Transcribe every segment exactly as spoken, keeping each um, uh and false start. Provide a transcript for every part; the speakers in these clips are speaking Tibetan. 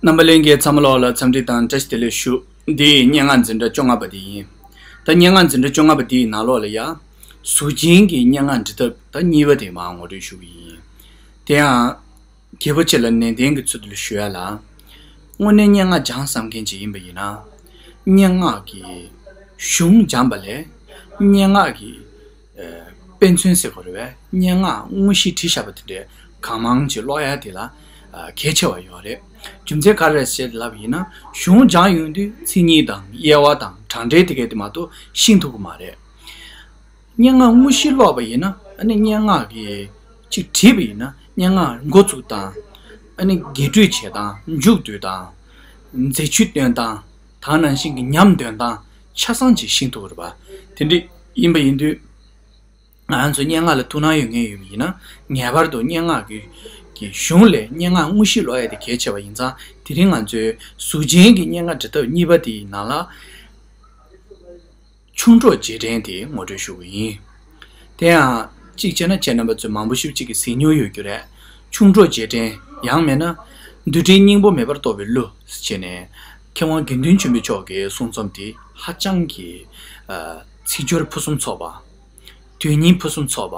རྣམ་པ་ལྷན་རྒྱས་ཚང་མ་ལོག་ལ་འཚམས་འདྲི་དང་བཀྲ་ཤིས་བདེ་ལེགས་ཞུ། འདི་སྙན་ངག་འཛིན་གྲྭ་བཅོ་ལྔ་པ་དེ་ཡིན། ད་སྙན་ངག་འཛིན་གྲྭ་བཅོ་ལྔ་པ་དེའི་ནང་ལོགས་ལ་ཡ། གཟུགས་ཅན་གྱི་སྙན་ངག་འབྲི་ཐབས་ད་གཉིས་པ་དེ་མར་ངོ་སྤྲོད་ཞུ་གི་ཡིན། དེ་ཡང་། རྒྱས་པོ་ཆེ་ལ་ནན་ཏན་གྱི་ཚུལ་དུ་ཞུ་ཡ་ལ། དངོས་གནས་སྙན་ངག་སྦྱང་བསམ་མཁན་ཅིག་ཡིན་པ་ཡིན་ན། སྙན་ངག་གི་གཞུང་སྦྱངས་པ་ལས། སྙན་ངག་གི་ཨ། དཔེ་མཚོན་ཟེར་དགོས་རེད་པས། སྙན་ངག་དངོས་གཞི་བྲིས་བཞག་པ་དེ་འདྲའི་གང་མང་ཅིག་ཀློག་ཡ་དེ་ལ་ཨ། གལ་ཆེ་བ་ཡོད་རེད། རྒྱུ་མཚན་ག་རེ་རེད་ཟེར་ལབ་པ་ཡིན་ན། གཞུང་སྦྱངས་ཡོང་དུས་མཚན་ཉིད་དང་དབྱེ་བ་དང་གྲངས་འདྲེན་དེ་གས་དེ་མ་གཏོགས་ཤེས་ཐུབ་ཀྱི་མ་རེད། སྙན་ངག་དངོས་གཞི་ཀློག་པ་ཡིན་ན། ཨ་ནི་སྙན་ངག་གི་ཅིག་བྲིས་པ་ཡིན་ན། སྙན་ངག་འགོ་བཙུགས་སྟངས། ཨ་ནི་རྒྱས་སྤྲོས་བྱེད་སྟངས། མཇུག་བསྡུ་སྟངས། མཛད་ཆོས་སྟོན་སྟངས། དེ་ནང་བཞིན་གྱི་ཉམས་འདོན་སྟངས་ཆ་ཚང་ཅིག་ཤེས་ཐུབ་ཀྱི་རེད་པ། དེ་འདྲ་ཡིན་པ་ཡིན་དུས། ང་ཚོ་སྙན་ངག་ལ་ཐུགས་སྣང་ཡོད་མཁན་ཡོད་པ་ཡིན་ན། ངེས་པར་དུ་སྙན་ངག་གི་གི་གཞུང་ལས་སྙན་ངག་དངོས་གཞི་ཀློག་ཡ་དེ་གལ་ཆེ་བ་ཡིན་ཙང་། དེ་རིང་ང་ཚོའི་གཟུགས་ཅན་གྱི་སྙན་ངག་འབྲི་ཐབས་གཉིས་པ་དེའི་ནང་ལ། ཆུང་གྲོགས་རྗེས་དྲན་དེ་ངོ་སྤྲོད་ཞུ་གི་ཡིན། དེ་ཡང་གཅིག་བྱས་ན། ཁྱེད་རྣམ་པ་ཚོས་མང་པོ་ཞེ་པོ་ཅིག་གིས་གཟིགས་མྱོང་ཡོད་རྒྱུ་རེད། ཆུང་གྲོགས་རྗེས་དྲན། ཡང་མིན་ན། འདུ་འབྲལ་སྙིང་པོ་མེད་པར་རྟོགས་པའི་གླུ་ཟེར་བྱས་ནས། མཁས་དབང་དགེ་འདུན་ཆོས་འཕེལ་མཆོག་གི་གསུང་རྩོམ་དེ་ཧ་ཅང་གི་ཨ། ཚིག་སྦྱོར་ཕུན་སུམ་ཚོགས་པ། དོན་སྙིང་ཕུན་སུམ་ཚོགས་པ།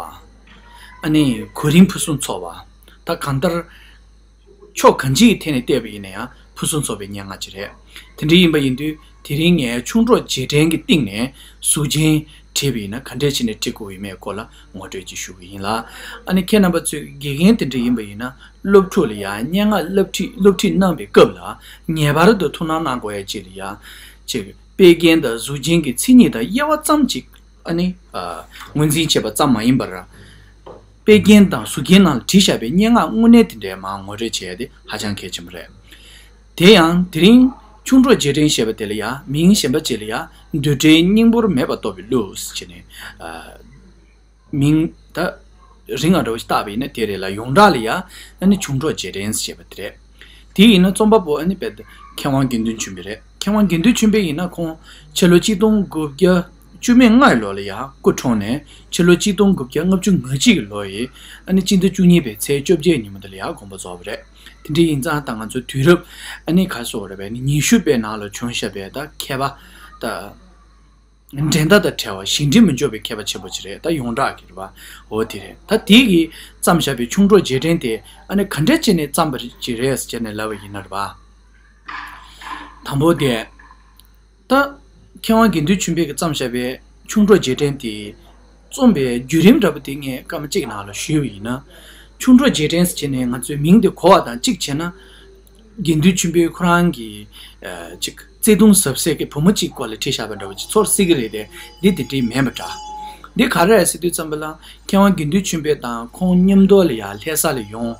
ཨ་ནི་གོ་རིམ་ཕུན་སུམ་ཚོགས་པ། ད་གང་ལྟར། ཕྱོགས་གང་ཅིའི་ཐད་ནས་བལྟས་པ་ཡིན་ན་ཡང་ཕུན་སུམ་ཚོགས་པའི་སྙན་ངག་ཅིག་རེད། དེ་འདྲ་ཡིན་པ་ཡིན་དུས། དེ་རིང་ངས་ཆུང་གྲོགས་རྗེས་དྲན་གྱི་སྟེང་ནས་གཟུགས་ཅན་བྲིས་པ་ཡིན་ན་ག་འདྲས་བྱས་ནས་བྲི་དགོས་ཡོད་མེད་སྐོར་ལ་ངོ་སྤྲོད་ཅིག་ཞུ་གི་ཡིན་ལ། ཨ་ནི་ཁྱེད་རྣམ་པ་ཚོས་དགེ་རྒན་དེ་འདྲ་ཡིན་པ་ཡིན་ན། སློབ་ཕྲུག་ལ་ཡང་སྙན་ངག་སློབ་ཁྲིད་སློབ་ཁྲིད་གནང་བའི་སྐབས་ལ་ངེས་པར་དུ་ཐུགས་སྣང་གནང་དགོས་ཡ་ཅིག་ལ་ཡང་། ཅིག་དཔེ་རྒྱན་དང་གཟུགས་ཅན་གྱི་མཚན་ཉིད་དང་དབྱེ་བ་ཙམ་ཅིག་ཨ་ནི། ཨ། ངོས་འཛིན་བྱས་པ་ཙམ་མ་ཡིན་པར། དཔེ་རྒྱན་དང་གཟུགས་རྒྱན་ནང་ལ་བྲིས་བཞག་པའི་སྙན་ངག་དངོས་གནས་དེ་འདྲའི་མར་ངོ་སྤྲོད་བྱས་ཏེ་ཧ་ཅང་གལ་ཆེན་པོ་རེད། དེ་ཡང་དེ་རིང་ཆུང་གྲོགས་རྗེས་དྲན་ཞེས་པ་དེ་ལ་ཡང་མིང་གཞན་པ་ཅིག་ལ་ཡང་འདུ་འབྲལ་སྙིང་པོར་མེད་པར་རྟོགས་པའི་གླུ་ཟེར་བྱས་ནས། ཨ། མིང་ད་རིང་བ་འདྲ་བོ་ཞིག་བཏགས་པ་ཡིན་ན་དེ་རེད་ལ། ཡོངས་གྲགས་ལ་ཡང་ཨ་ནི་ཆུང་གྲོགས་རྗེས་དྲན་ཞེས་པ་དེ་རེད། དེ་ཡིན་ན་རྩོམ་པ་པོ་ཨ་ནི་དཔེ་མཁས་དབང་དགེ་འདུན་ཆོས་འཕེལ་རེད། མཁས་དབང་དགེ་འདུན་ཆོས་འཕེལ་ཡིན་ན་ཁོང་ཕྱི་ལོ་གཅིག་སྟོང་དགུ་བརྒྱ་བཅུ་མེད་ལྔའི་ལོ་ལ་ཡང་སྐུ་གྲོངས་ནས། ཕྱི་ལོ་གཅིག་སྟོང་དགུ་བརྒྱ་ལྔ་བཅུ་ང་གཅིག་གི་ལོ་ཡི་ཨ་ནི་སྤྱི་ཟླ་བཅུ་གཉིས་པའི་ཚེས་བཅོ་བརྒྱད་ཉིན་མོ་དེ་ལ་ཡང་དགོངས་པ་རྫོགས་པ་རེད། དེ་འདྲ་ཡིན་ཙང་ད་ང་ཚོའི་དུས་རབས་ཨ་ནི་ག་རེ་ཟེར་དགོས་རེད་པས། ཨ་ནི་ཉི་ཤུ་པའི་ནང་ལ་བྱུང་བཞག་པའི་ད་མཁས་པ་ད། འགྲན་ཟླ་དང་བྲལ་བ། གཞན་དྲིང་མི་འཇོག་པའི་མཁས་པ་ཆེན་པོ་ཅིག་རེད། ད་ཡོངས་གྲགས་ཀྱི་རེད་པ། འོ་དེ་རེད། ད་དེ་གིས་བརྩམས་བཞག་པའི་ཆུང་གྲོགས་རྗེས་དྲན་དེ་ཨ་ནི་ག་འདྲས་བྱས་ནས་བརྩམས་པ་ཅིག་རེད་ཟེར་ནས་ལབ་པ་ཡིན་ན་རེད་པ། དང་པོ་དེ། ད་མཁས་དབང་དགེ་འདུན་ཆོས་འཕེལ་གྱིས་བརྩམས་བཞག་པའི་ཆུང་གྲོགས་རྗེས་དྲན་དེ། རྩོམ་པའི་བརྒྱུད་རིམ་འདྲ་པོ་དེ་ངས་སྐར་མ་གཅིག་ནང་ལ་ཞུས་པ་ཡིན་ན། ཆུང་གྲོགས་རྗེས་དྲན་ཟེར་བྱས་ནས་ང་ཚོས་མིང་དེ་གོ་བ་དང་གཅིག་བྱས་ན། དགེ་འདུན་ཆོས་འཕེལ་ཁོ་རང་གི་ཨ། ཅིག་བརྩེ་དུང་ཟབ་གསལ་གྱི་བུ་མོ་གཅིག་སྐོར་ལ་བྲིས་བཞག་པ་འདྲ་བོ་ཅིག་ཚོར་སྲིད་ཀྱི་རེད་དེ། འདི་དེ་འདྲའི་མིན་པ་འདྲ། འདི་ག་རེ་རེད་ཟེར་དུས་ཙམ་པ་ལ། མཁས་དབང་དགེ་འདུན་ཆོས་འཕེལ་དང་ཁོང་མཉམ་དུ་ལ་ཡ་ལྷ་ས་ལ་ཡོང་།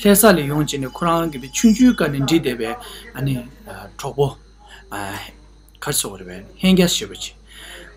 ལྷ་ས་ལ་ཡོང་བྱས་ནས་ཁོ་རང་གི་ཆུང་ཆུང་སྐབས་ནས་འགྲིག་བསྡད་པའི་ཨ་ནི་ཨ། གྲོགས་པོ། ཨ། ག་རེ་ཟེར་དགོས་རེད་པས། ལྷན་རྒྱས་ཞེ་པོ་ཅིག་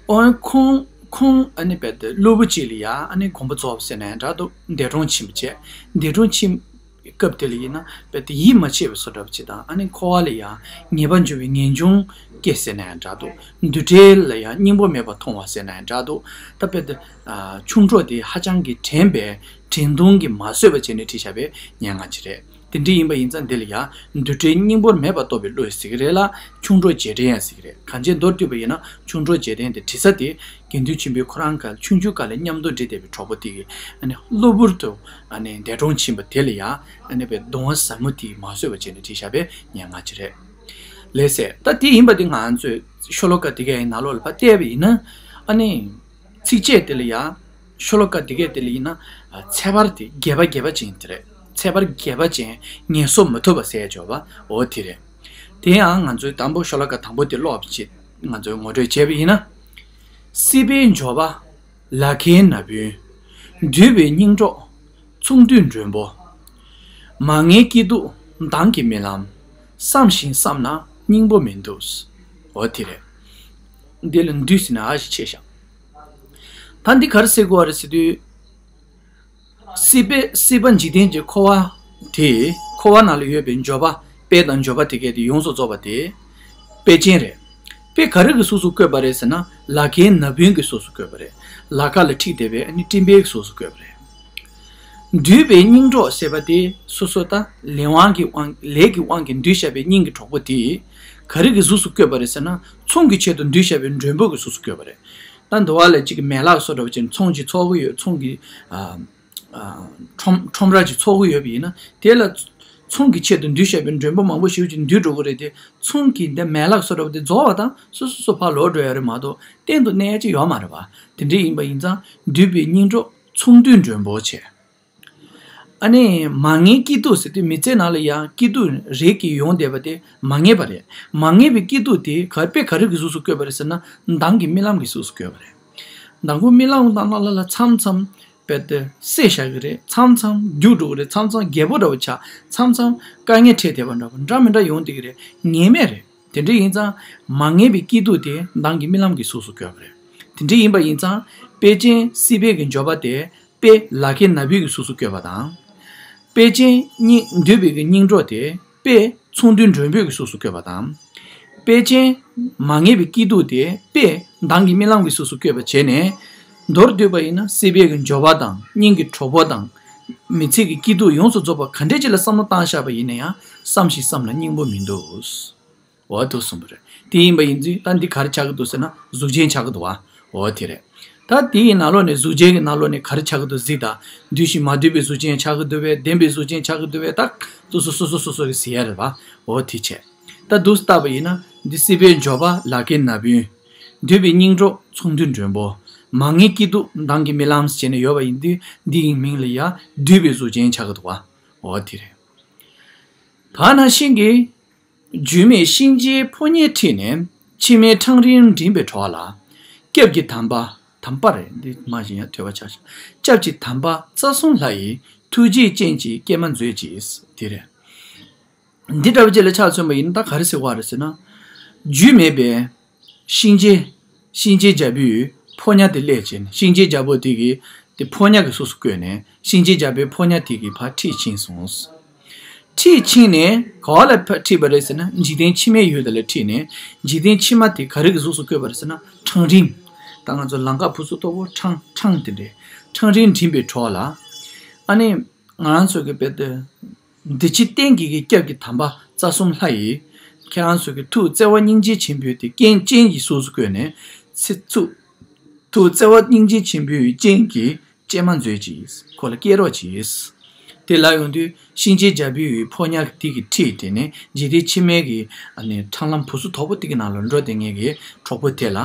ཨོ། ཁོང་ཁོང་ཨ་ནི་རྦད་དེ་གློ་བུར་ཅིག་ལ་ཡ་ཨ་ནི་དགོངས་པ་རྫོགས་པ་ཟེར་ན་ཡང་འདྲ་འདུག་འདས་གྲོངས་ཕྱིན་པ་བྱས། འདས་གྲོངས་ཕྱིན་སྐབས་དེ་ལ་ཡིན་ན་རྦད་དེ་ཡིད་མ་ཆེས་པའི་བཟོ་འདྲ་པོ་ཅིག་དང་། ཨ་ནི་འཁོར་བ་ལ་ཡ་ངེས་པར་འབྱུང་བའི་ངེས་འབྱུང་སྐྱེས་ཟེར་ན་ཡང་འདྲ་འདུག་འདུ་འབྲལ་ལ་ཡ་སྙིང་པོ་མེད་པར་མཐོང་བ་ཟེར་ན་ཡང་འདྲ་འདུག་ད་རྦད་དེ་ཨ། ཆུང་གྲོགས་དེ་ཧ་ཅང་གི་དྲན་པའི་དྲན་གདུང་གིས་མ་བཟོད་པ་བྱས་ནས་བྲིས་བཞག་པའི་སྙན་ངག་ཅིག་རེད། དེ་འདྲ་ཡིན་པ་ཡིན་ཙང་འདི་ལ་ཡང་འདུ་འབྲལ་སྙིང་པོར་མེད་པར་རྟོགས་པའི་གླུ་ཟེར་གྱི་རེད་ལ། ཆུང་གྲོགས་རྗེས་དྲན་ཡང་ཟེར་གྱི་རེད། གང་ཅི་མདོར་བསྡུས་པ་ཡིན་ན་ཆུང་གྲོགས་རྗེས་དྲན་དེ་བྲིས་ས་དེ། དགེ་འདུན་ཆོས་འཕེལ་ཁོ་རང་ག་ཆུང་ཆུང་སྐབས་ལ་མཉམ་དུ་འགྲིག་བསྡད་པའི་གྲོགས་པོ་དེ་གིས་ཨ་ནི་གློ་བུར་དུ་ཨ་ནི་འདས་གྲོངས་ཕྱིན་པ་དེ་ལ་ཡང་ཨ་ནི་དཔེ་གདུང་བ་ཟབ་མོ་དེས་མ་བཟོད་པ་བྱས་ནས་བྲིས་བཞག་པའི་སྙན་ངག་ཅིག་རེད། ལགས་སེ། ད་དེ་ཡིན་པ་དེ་ང་ཚོས་ཤོ་ལོ་ཀ་དེ་གའི་ནང་ལོགས་ལ་ཕར་བལྟས་པ་ཡིན་ན། ཨ་ནི། ཚིགས་བཅད་དེ་ལ་ཡང་། ཤོ་ལོ་ཀ་འདི་གས་དེ་ལ་ཡིན་ན། ཨ། ཚེག་བར་དེ་རྒྱས་པ་རྒྱས་པ་ཅན་དེ་རེད། ཚེག་བར་རྒྱས་པ་ཅན་ངལ་གསོ་མི་ཐུབ་པ་ཟེར་ཡ་འབྱོར་བ་འོ་དེ་རེད། དེ་ཡང་ང་ཚོའི་དང་པོ་ཤོ་ལོ་ཀ་དང་པོ་དེ་ཀློག་པ་ཅིག་ང་ཚོས་ངོ་སྤྲོད་བྱས་པ་ཡིན་ན། སྲིད་པའི་འབྱོར་པ་ལ་ཁའི་ན་བུན། འདུས་པའི་སྙིང་གྲོགས་ཚོང་འདུས་མགྲོན་པོ། མ་ངེས་སྐྱིད་སྡུག་མདང་གི་རྨི་ལམ། བསམ་ཞིང་བསམ་ན་སྙིང་པོ་མི་འདུག་འོ་དེ་རེད། འདི་ལ་འདུས་ཟེར་ན་ཨ་ཞིག་ཆེ་ཤག་ད་འདི་ག་རེ་ཟེར་དགོས་པ་རེད་ཟེར་དུས། སྲིད་པའི་སྲིད་པ་འཇིག་རྟེན་གྱི་འཁོར་བ་དེ། འཁོར་བ་ནང་ལ་ཡོད་པའི་འབྱོར་པ། དཔལ་དང་འབྱོར་པ་དེ་གས་དེ་ཡོངས་སུ་རྫོགས་པ་དེ། དཔེ་ཅན་རེད། དཔེ་ག་རེ་གི་གཟུགས་སུ་བཀོད་པ་རེད་ཟེར་ན། ལ་ཁའི་ན་བུན་གྱི་གཟུགས་སུ་བཀོད་པ་རེད། ལ་ཁ་ལ་འཁྲིགས་བསྡད་པའི་ཨ་ནི་སྤྲིན་པའི་གཟུགས་སུ་བཀོད་པ་རེད། འདུས་པའི་སྙིང་གྲོགས་ཟེར་བ་དེ་སོ་སོ་ད་ལས་དབང་གི་དབང་ལས་ཀྱི་དབང་གིས་འདུས་བྱས་པའི་སྙིང་གི་གྲོགས་པོ་དེ་ག་རེ་གི་གཟུགས་སུ་བཀོད་པ་རེད་ཟེར་ན། ཚོང་གི་ཆེད་དུ་འདུས་བྱས་པའི་མགྲོན་པོ་གི་གཟུགས་སུ་བཀོད་པ་རེད། ད་འདུལ་བ་ལ་གཅིག་གི་མེ་ལག་བཟོ་འདྲ་བ་ཅིག་ཚོང་ཅིག་འཚོགས་ཀྱི་ཡོད། ཚོང་གི་ཨ། ཨ། ཁྲོམ་ཁྲོམ་ར་ཅིག་འཚོགས་ཀྱི་ཡོད་པ་ཡིན་ན། དེ་ལ་ཚོང་གི་ཆེད་དུ་འདུས་བྱས་པའི་མགྲོན་པོ་མང་པོ་ཞིག་ཅིག་འདུས་འགྲོ་གི་རེད་དེ། ཚོང་གི་འདི་མེ་ལག་བཟོ་འདྲ་བ་དེ་རྫོགས་པ་དང་སོ་སོ་སོ་ཕར་ལོག་འགྲོ་ཡ་རེད་མ་གཏོགས་གཏན་དུ་གནས་ཡ་ཅིག་ཡོད་མ་རེད་བ། དེ་འདྲ་ཡིན་པ་ཡིན་ཙང་འདུས་པའི་སྙིང་གྲོགས་ཚོང་འདུས་མགྲོན་པོ་བྱས། ཨ་ནི་མ་ངེས་སྐྱིད་སྡུག་ཟེར་དུས་མི་ཚེ་ནང་ལ་ཡང་སྐྱིད་སྡུག་རེ་གི་ཡོང་བསྡད་པ་དེ་མ་ངེས་པ་རེད། མ་ངེས་པའི་སྐྱིད་སྡུག་དེ་ག་དཔེ་ག་རེ་གི་གཟུགས་སུ་བཀོད་པ་རེད་ཟེར་ན། མདང་གི་རྨི་ལམ་གི་གཟུགས་སུ་བཀོད་པ་རེད། མདང་དགོང་རྨི་ལམ་དང་ལ་ལ་མཚམས་མཚམས་དཔེ་དེ་བསད་བཞག་གི་རེད། མཚམས་མཚམས་རྒྱུག་འགྲོ་གི་རེད། མཚམས་མཚམས་རྒད་པོ་འདྲ་བོ་ཆགས། མཚམས་མཚམས་དཀའ་ངལ་འཕྲད་བསྡད་པ་འདྲ་བོ་འདྲ་མི་འདྲ་ཡོང་བསྡད་ཀྱི་རེད། ངེས་མེད་རེད། དེ་འདྲ་ཡིན་ཙང་མ་ངེས་པའི་སྐྱིད་སྡུག་དེ་མདང་གི་རྨི་ལམ་གྱི་གཟུགས་སུ་བཀོད་པ་རེད། དེ་འདྲ་ཡིན་པ་ཡིན་ཙང་དཔེ་ཅན་སྲིད་པའི་གི་འབྱོར་པ་དེ་དཔེ་ལ་ཁའི་ན་བུའི་གི་གཟུགས་སུ་བཀོད་པ་དང་། དཔེ་ཅན་སྙིང་འདུས་པའི་གི་སྙིང་གྲོགས་དེ་དཔེ་ཚོང་འདུས་མགྲོན་པོའི་གི་གཟུགས་སུ་བཀོད་པ་དང་། དཔེ་ཅན་མ་ངེས་པའི་སྐྱིད་སྡུག་དེ་དཔེ་མདང་གི་རྨི་ལམ་གྱི་གཟུགས་སུ་བཀོད་པ་བྱས་ནས། མདོར་བསྡུས་པ་ཡིན་ན་སྲིད་པའི་གི་འབྱོར་པ་དང་སྙིང་གི་གྲོགས་པོ་དང་། མི་ཚེ་གི་སྐྱིད་སྡུག་ཡོངས་སུ་རྫོགས་པ་ག་འདྲས་ཅིག་ལ་བསམ་བློ་བཏང་བཞག་པ་ཡིན་ན་ཡང་བསམ་ཞིང་བསམ་ན་སྙིང་པོ་མི་འདུག་འོ་དེ་གསུངས་པ་རེད། དེ་ཡིན་པ་ཡིན་དུས་ད་འདི་ག་རེ་ཆགས་ཀྱི་འདུག་ཟེར་ན་གཟུགས་ཅན་ཆགས་ཀྱི་འདུག་བ། འོ་དེ་རེད། ད་དེ་ཡི་ནང་ལོགས་ནས་གཟུགས་ཅན་གྱི་ནང་ལོགས་ནས་ག་རེ་ཆགས་ཀྱི་འདུག་གཟིགས་དང་། འདུས་ཤིང་མ་འདུས་པའི་གཟུགས་ཅན་ཆགས་ཀྱི་འདུག་བས། ལྡན་པའི་གཟུགས་ཅན་ཆགས་ཀྱི་འདུག་བས། ད་སོ་སོ་སོ་སོ་སོ་སོ་གི་ཟེར་ཡ་རེད་བ། འོ་དེ་བྱས། ད་འདུག་བལྟས་པ་ཡིན་ན་འདི་སྲིད་པའི་འབྱོར་པ་ལ་ཁའི་ན་བུན། འདུས་པའི་སྙིང་གྲོགས་ཚོང་འདུས་མགྲོན་པོ། མ་ངེས་སྐྱིད་སྡུག་མདང་གི་རྨི་ལམ་ཟེར་ནས་ཡོད་པ་ཡིན་དུས་འདི་ཡི་མིང་ལ་ཡ་འདུས་པའི་གཟུགས་ཅན་ཆགས་ཀྱི་འདུག་བ། འོ་དེ་རེད། ད་ན་ཤིང་གི་རྒྱུད་སྨད་གཤིན་རྗེའི་ཕོ་ཉས་ཁྲིད་ནས། མཆི་མའི་འཕྲང་རིང་འགྲིམ་པའི་བྲོ་བ་ལ། སྐྱབས་ཀྱི་དམ་པ། དམ་པ་རེད། འདི་མ་བཞིན་ཡང་ཐོས་པ་ཆགས་ཤིང་། སྐྱབས་ཀྱི་དམ་པ་རྩ་གསུམ་ལྷ་ཡི། ཐུགས་རྗེའི་སྤྱན་གྱིས་སྐྱེལ་མ་མཛོད་ཅིག་དེ་རེད། འདི་འདྲ་བ་ཅིག་ལ་ཆ་མཚོན་པ་ཡིན་ན་ད་ག་རེ་ཟེར་བ་རེད་ཟེར་ན། རྒྱུད་སྨད་པའི་གཤིན་རྗེ། གཤིན་རྗེ་རྒྱལ་པོའི་ཕོ་ཉ་དེ་སླེབས་བྱས་ནས། གཤིན་རྗེ་རྒྱལ་པོ་དེ་གིས་དེ་ཕོ་ཉ་གི་གཟུགས་སུ་བཀོད་ནས། གཤིན་རྗེ་རྒྱལ་པོའི་ཕོ་ཉ་དེ་གིས་ཕར་ཁྲིད་ཕྱིན་སོང་། ཁྲིད་ཕྱིན་ནས་ག་བ་ལ་ཕར་ཁྲིད་པ་རེད་ཟེར་ན། འཇིག་རྟེན་ཕྱི་མའི་ཡུལ་དེ་ལ་ཁྲིད་ནས། འཇིག་རྟེན་ཕྱི་མ་དེ་ག་རེ་གི་གཟུགས་སུ་བཀོད་པ་རེད་ཟེར་ན། འཕྲང་རིང་། ད་ང་ཚོ་ལམ་ཁ་བུ་སུ་མཐོ་པོ་འཕྲང་འཕྲང་དེ་འདྲའི་འཕྲང་རིང་འགྲིམ་པའི་བྲོ་བ་ལ། ཨ་ནི་ང་རང་ཚོ་གི་བེ་ཏེ། འདི་ཕྱི་གཏན་གྱི་གི་སྐྱབས་ཀྱི་དམ་པ་རྩ་གསུམ་ལྷ་ཡིས། ཁྱེད་རང་ཚོ་གི་ཐུགས་བརྩེ་བ་སྙིང་རྗེ་ཆེན་པོའི་དེ་སྤྱན་སྤྱན་གྱི་གཟུགས་སུ་བཀོད་ནས། ཚེ་ཐུགས། ཐུགས་བརྩེ་བ་སྙིང་རྗེ་ཆེན་པོའི་སྤྱན་གྱིས་སྐྱེལ་མ་མཛོད་ཅིག་ཁོ་ལ་སྐྱེལ་རོགས་གྱིས། དེ་ལབ་ཡོང་དུས་གཤིན་རྗེ་རྒྱལ་པོའི་ཕོ་ཉ་དེ་གི་ཁྲིད་དེ་ནས་འཇིག་རྟེན་ཕྱི་མའི་གི་ཨ་ནི་འཕྲང་ལམ་བུ་སུ་མཐོ་པོ་དེ་གི་ནང་ལ་འགྲོ་བསྡད་མཁན་གྱི་གྲོགས་པོ་དེ་ལ།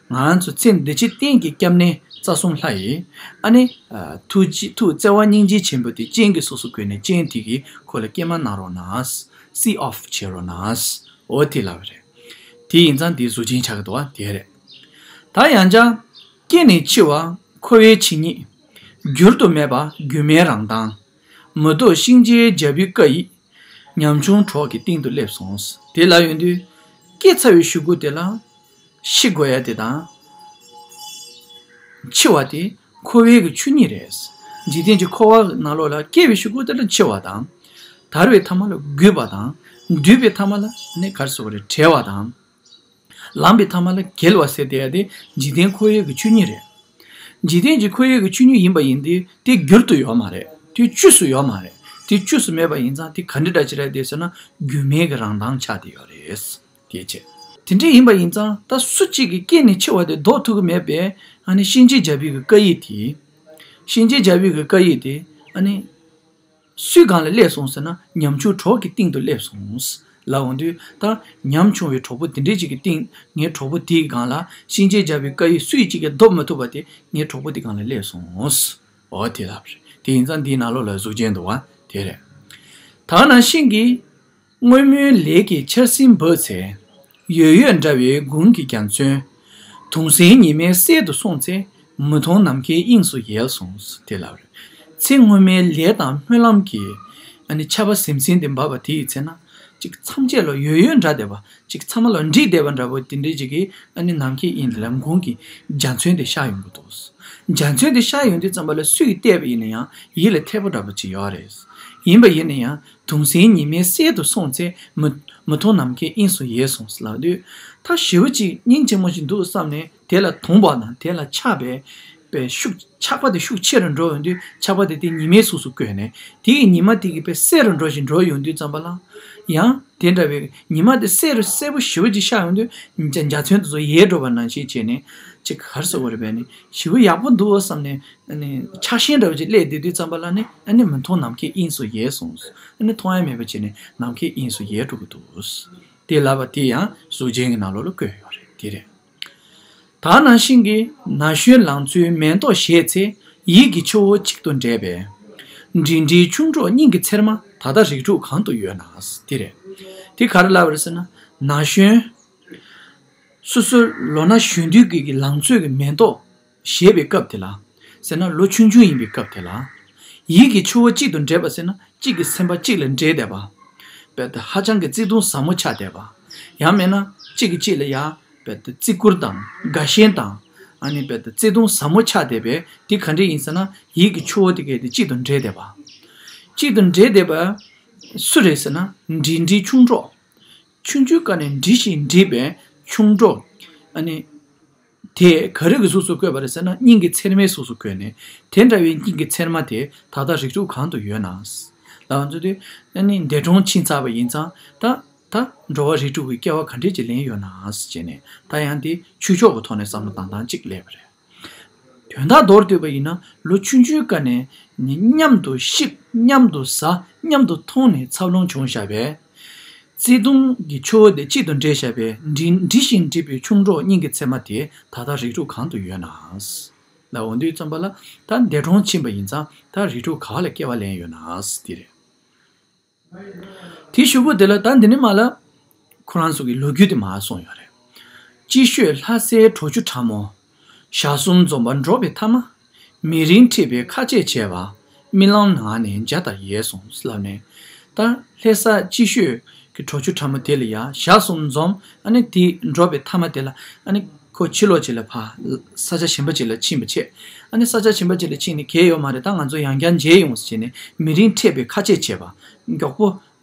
ང་རང་ཚོ་ཚེ་འདི་ཕྱི་གཏན་གྱི་སྐྱབས་གནས་རྩ་གསུམ་ལྷ་ཡིས། ཨ་ནི། ཨ། ཐུགས་རྗེ་ཐུགས་བརྩེ་བ་སྙིང་རྗེ་ཆེན་པོ་དེ་སྤྱན་གྱི་གཟུགས་སུ་བཀོད་ནས་སྤྱན་དེ་གིས་ཁོ་ལ་སྐྱེལ་མ་གནང་རོགས་གནང་། སི་ཨོཕ་བྱེད་རོགས་གནང་། འོ་དེ་ལབ་པ་རེད། དེ་ཡིན་ཙང་དེ་གཟུགས་ཅན་ཆགས་ཀྱི་འདུག་བ་དེ་རེད། ད་ཡང་བསྐྱར། སྐྱེ་ནས་འཆི་བ་འཁོར་བའི་ཆོས་ཉིད། བསྒྱུར་དུ་མེད་པ་སྒྱུ་མའི་རང་མདངས། མུ་ཏོག་གཤིན་རྗེའི་རྒྱལ་པོའི་བཀའ་ཡིས། ཉམ་ཆུང་གྲོགས་ཀྱི་སྟེང་དུ་སླེབས་སོང་། དེ་ལབ་ཡོང་དུས། སྐྱེས་ཚར་བའི་གཞུག་གུ་དེ་ལ། ཤི་དགོས་ཡ་དེ་དང་། འཆི་བ་དེ་འཁོར་བའི་གི་ཆོས་ཉིད་རེད། འཇིག་རྟེན་གྱི་འཁོར་བ་ནང་ལོགས་ལ་སྐྱེས་པའི་གཞུག་གུ་དེ་ལ་འཆི་བ་དང་། དར་བའི་ཐ་མ་ལ་རྒུད་པ་དང་། འདུས་པའི་ཐ་མ་ལ་ནི་ག་རེ་ཟེར་དགོས་རེད། བྲལ་བ་དང་། ལངས་པའི་ཐ་མ་ལ་འགྱེལ་བ་ཟེར་བསྡད་ཡ་དེ་འཇིག་རྟེན་འཁོར་བའི་གི་ཆོས་ཉིད་རེད། འཇིག་རྟེན་གྱི་འཁོར་བའི་གི་ཆོས་ཉིད་ཡིན་པ་ཡིན་ཏེ་དེ་བསྒྱུར་དུ་ཡོད་མ་རེད། དེ་བཅོས་སུ་ཡོད་མ་རེད། དེ་བཅོས་སུ་མེད་པ་ཡིན་ཙང་དེ་ག་འདྲ་འདྲ་ཅིག་རེད་དེ་ཟེར་ན་སྒྱུ་མའི་གི་རང་མདངས་ཆགས་བསྡད་ཡོད་རེད། དེ་བྱས། དེ་འདྲ་ཡིན་པ་ཡིན་ཙང་ད་སུ་གཅིག་གིས་སྐྱེས་ནས་འཆི་བ་དེ་ལྡོག་ཐུབ་ཀྱི་མེད་པས། ཨ་ནི་གཤིན་རྗེ་རྒྱལ་པོའི་གི་བཀའ་ཡིག་དེ། གཤིན་རྗེ་རྒྱལ་པོའི་གི་བཀའ་ཡིག་དེ། ཨ་ནི། སུའི་སྒང་ལ་སླེབས་སོང་ཟེར་ན་ཉམ་ཆུང་གྲོགས་ཀྱི་སྟེང་དུ་སླེབས་སོང་། ལབ་འོང་དུས་ད་ཉམ་ཆུང་བའི་གྲོགས་པོ་དེ་འདྲས་ཅིག་གི་སྟེང་ངའི་གྲོགས་པོ་དེའི་སྒང་ལ་གཤིན་རྗེ་རྒྱལ་པོའི་བཀའ་ཡིག་སུས་གཅིག་གིས་ལྡོག་མི་ཐུབ་པ་དེ་ངའི་གྲོགས་པོ་དེའི་སྒང་ལ་སླེབས་སོང་། འོ་དེ་ལབ་རེད། དེ་ཡིན་ཙང་འདིའི་ནང་ལོགས་ལ་གཟུགས་ཅན་འདུག་བ་དེ་རེད། ད་ནང་བཞིན་གྱི། སྔོན་མོའི་ལས་ཀྱི་ཆར་ཟིམ་བབས་ཚེ། ཡོད་ཡོད་འདྲ་བའི་དགུང་གི་རྒྱ་མཚོན། དུང་སེང་ཉི་མའི་གསེབ་ཏུ་སོང་ཚེ། མི་མཐོང་ནམ་མཁའི་དབྱིངས་སུ་ཡལ་སོང་། དེ་ལབ་རེད། ཚེ་སྔོན་མའི་ལས་དང་སྨོན་ལམ་གྱི། ཨ་ནི་ཆར་པ་ཟིམ་ཟིམ་དེ་འབབ་པ་དེ་ཡི་ཚེ་ན། ཅིག་མཚམས་བཅད་ལ་ཡོད་ཡོད་འདྲ་བསྡད་པ། ཅིག་མཚམས་ལ་འགྲིག་བསྡད་པ་འདྲ་པོ་དེ་འདྲའི་ཅིག་གིས་ཨ་ནི་ནམ་མཁའི་དབྱིངས་དེ་ལ་དགུང་གི་འཇའ་ཚོན་དེ་ཤར་ཡོང་གི་འདུག་འཇའ་ཚོན་དེ་ཤར་ཡོང་དུས་ཙམ་པ་ལ་སུས་བལྟས་པ་ཡིན་ན་ཡང་ཡིད་ལ་འཐད་པོ་འདྲ་པོ་ཅིག་ཡོད་རེད། ཡིན་པ་ཡིན་ན་ཡང་དུང་སེང་ཉི་མའི་གསེབ་ཏུ་སོང་ཚེ་མི་མི་མཐོང་ནམ་མཁའི་དབྱིངས་སུ་ཡལ་སོང་ཟེར་ལབ་དུས། ད་ཞེ་པོ་ཅིག་སྙིང་རྗེ་མོ་ཞིག་འདུག་བསམ་ནས་དེ་ལ་དུངས་པ་དང་དེ་ལ་ཆགས་པའི་ པའི་ཤུགས་ཆགས་པ་དེ་ཤུགས་ཆེ་རུ་འགྲོ་ཡོང་དུས་ཆགས་པ་དེ་དེ་ཉི་མའི་གཟུགས་སུ་བཀོད་ནས་དེ་ཡི་ཉི་མ་དེ་གི་པའི་གསལ་རུ་འགྲོ་བཞིན་འགྲོ་ཡོང་དུས་ཙམ་པ་ལ། ཡང་དེ་འདྲ་བའི་ཉི་མ་དེ་གསལ་རུ་གསལ་པོ་ཞེ་པོ་ཅིག་ཤར་ཡོང་དུས་འཇའ་འཇའ་ཚོན་དེ་ཚོ་ཡལ་འགྲོ་བ་ནང་བཞིན་བྱས་ནས་ཅིག་ག་རེ་ཟེར་དགོས་རེད་པས་ནི་ཞེ་པོ་ཡག་པོ་འདུག་བསམ་ནས་ནི་ཆགས་ཞེན་འདྲ་བོ་ཅིག་སླེབས་བསྡད་དུས་ཙམ་པ་ལ་ནི་ཨ་ནི་མི་མཐོང་ནམ་མཁའི་དབྱིངས་སུ་ཡལ་སོང་། ཨ་ནི་མཐོང་ཡ་མེད་པ་བྱས་ནས་ནམ་མཁའི་དབྱིངས་སུ་ཡལ་འགྲོ་གི་འདུག་དེ་ལབ་པ་དེ་ཡང་གཟུགས་ཅན་གྱི་ནང་ལོགས་ལ་བཀོད་ཡོད་རེད། དེ་རེད། ད་ནང་བཞིན་གྱི་ན་གཞོན་ལང་ཚོའི་མེ་ཏོག་བཞད་ཚེ་ཡིད་ཀྱི་ཆུ་བོ་གཅིག་ཏུ་འདྲེས་པས། འབྲིང་འབྲིང་ཆུང་འགྲོ་སྙིང་གི་ཚེར་མ་ད་ལྟ་རིགས་དྲུག་གང་དུ་ཡོད་ན། དེ་རེད། དེ་ག་རེ་ལབ་པ་རེད་ཟེར་ན། ན་གཞོན། སོ་སོའི་ལོ་ན་གཞོན་དུས་ཀྱི་ལང་ཚོའི་གི་མེ་ཏོག་བཞད་པའི་སྐབས་དེ་ལ། ཟེར་ན་ལོ་ཆུང་ཆུང་ཡིན་པའི་སྐབས་དེ་ལ། ཡིད་ཀྱི་ཆུ་བོ་གཅིག་ཏུ་འདྲེས་པ་ཟེར་ན་གཅིག་གི་སེམས་པ་གཅིག་ལ་འདྲེས་བསྡད་པ། དཔེ་དེ་ཧ་ཅང་གི་བརྩེ་དུང་ཟབ་མོ་ཆགས་བསྡད་པ། ཡང་མིན་ན་གཅིག་གིས་གཅིག་ལ་ཡ། དཔེ་དེ་བརྩི་བཀུར་དང་དགའ་ཞེན་དང་། ཨ་ནི་དཔེ་དེ་བརྩེ་དུང་ཟབ་མོ་ཆགས་བསྡད་པས་དེ་ག་འདྲ་ཡིན་ཟེར་ན་ཡིད་ཀྱི་ཆུ་བོ་དེ་གས་དེ་གཅིག་ཏུ་འདྲེས་བསྡད་པ། གཅིག་ཏུ་འདྲེས་བསྡད་པ། སུ་རེད་ཟེར་ན་འབྲིང་འབྲིང་ཆུང་འགྲོ། ཆུང་ཆུང་སྐབས་ནས་འདྲིས་ཤིང་འདྲིས་པའི་ཆུང་འགྲོ། ཨ་ནི། དེ་ག་རེ་གི་གཟུགས་སུ་བཀོད་པ་རེད་ཟེར་ན་སྙིང་གི་ཚེར་མའི་གཟུགས་སུ་བཀོད་ནས་དེ་འདྲ་བའི་སྙིང་གི་ཚེར་མ་དེ་ད་ལྟ་རིགས་དྲུག་གང་དུ་ཡོད་ན། ལ་ང་ཚོ་དེ་ཨ་ནི་འདས་གྲོངས་ཕྱིན་ཚར་བ་ཡིན་ཙང་ད་ད་འགྲོ་བ་རིགས་དྲུག་གི་སྐྱེ་བ་ག་འདྲས་ཅིག་ལེན་ཡོད་ན་ཟེར་བྱས་ནས་ད་ཡང་དེ་ཆོས་ཕྱོགས་ཀྱི་ཐོག་ནས་བསམ་བློ་བཏང་སྟངས་གཅིག་སླེབས་པ་རེད། དོན་དག་མདོར་བསྡུས་པ་ཡིན་ན་ལོ་ཆུང་ཆུང་སྐབས་ནས་ནི་མཉམ་དུ་གཤིབ་མཉམ་དུ་ཟ་མཉམ་དུ་འཐུང་ནས་འཚར་ལོངས་བྱུང་བཞག་པས། བརྩེ་དུང་གི་ཆུ་བོ་དེ་གཅིག་ཏུ་འདྲེས་བཞག་པས་འབྲི་འབྲི་ཞིང་འབྲིད་པའི་ཆུང་འགྲོ་སྙིང་གི་ཚེར་མ་དེ་ད་ལྟ་རིགས་དྲུག་གང་དུ་ཡོད་ན། ལ་འོང་དུས་ཙམ་པ་ལ་ད་འདས་གྲོངས་ཕྱིན་པ་ཡིན་ཙང་ད་རིགས་དྲུག་ག་ལ་སྐྱེ་བ་ལེན་ཡོད་ན་དེ་རེད། དེའི་གཞུག་གུ་དེ་ལ་ད་འདི་ནས་མར་ལ་ཁོ་རང་ཚོ་གི་ལོ་རྒྱུས་དེ་མར་གསུངས་ཡོད་རེད། སྐྱིད་ཤོད་ལྷ་སའི་གྲོག་ཆུ་ཁྲ་མོ། ཞག་གསུམ་འཛོམས་པ་འགྲོགས་པའི་ཐ་མ། མི་རིང་འཁྲིས་པའི་ཁ་ཆད་བྱས་པ། རྨི་ལམ་ནང་ནས་འཇའ་ལྟར་ཡལ་སོང་ལབ་ནས། ད་ལྷ་ས་སྐྱིད་ཤོད་ཀྱི་གྲོག་ཆུ་ཁྲ་མོ་དེ་ལ་ཡ་ཞག་གསུམ་འཛོམས། ཨ་ནི་དེ་འགྲོགས་པའི་ཐ་མ་དེ་ལ་ཨ་ནི། ཁོ་ཕྱི་ལོགས་ཅིག་ལ་ཕར་ས་ཆ་གཞན་པ་ཅིག་ལ་ཕྱིན་པ་བྱས། ཨ་ནི་ས་ཆ་གཞན་པ་ཅིག་ལ་ཕྱིན་ནས་གལ་ཡོད་མ་རེད། ད་ང་ཚོ་ཡང་བསྐྱར་མཇལ་ཡོང་ཟེར་བྱས་ནས་མི་རིང་འཕྲད་པའི་ཁ་ཆད་བྱས་པ། མགྱོགས་པོ།